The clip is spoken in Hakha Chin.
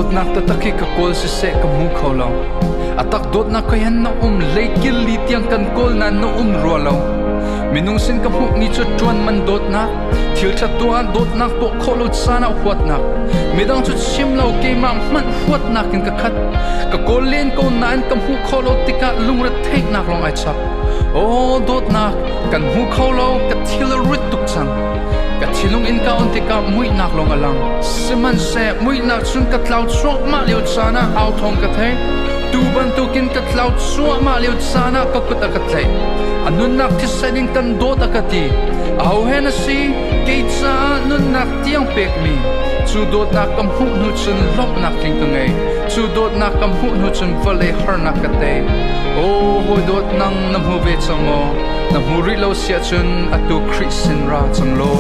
Dawtnak taktak hi ka kawl siseh ka hmu kho lo. A tak dawtnak ko hin na um leikil li tiang kan kawl nain na um rua lo. Minung sin ka hmuhmi cu ṭuan man dawtnak, thil ṭha tuah ah dawtnak tuah khawh lo caan ah huatnak, midang cu chim lo keimah hmanh huatnak in ka khat. Ka kawl len ko nain ka hmuh khawh lo tikah lungretheihnak lawng ai chap. Aw dawtnak, kan hmu kho lo, ka thil a rit tuk cang. Ka thinlung in ka on tikah muihnak lawng a lang. Sihmanhseh muihnak cun ka tlau cuahmah lio caan ah au thawng ka theih. Tu bantukin ka tlau cuahmah lio caan ah ka kut a ka tlaih. A nunnak thisen in kan dawt a ka ti. Aho he na si? Kei caah nunnak tiang pekmi. Cu dawtnak ka hmuh hnu cun lawmhnak tling ka ngei. Cu dawtnak ka hmuh hnu cun vawlei harnak ka tei. Aw hawi dawt nang na hmu ve cang maw? Na hmu rih lo siah cun atu Khrih sin ra cang law.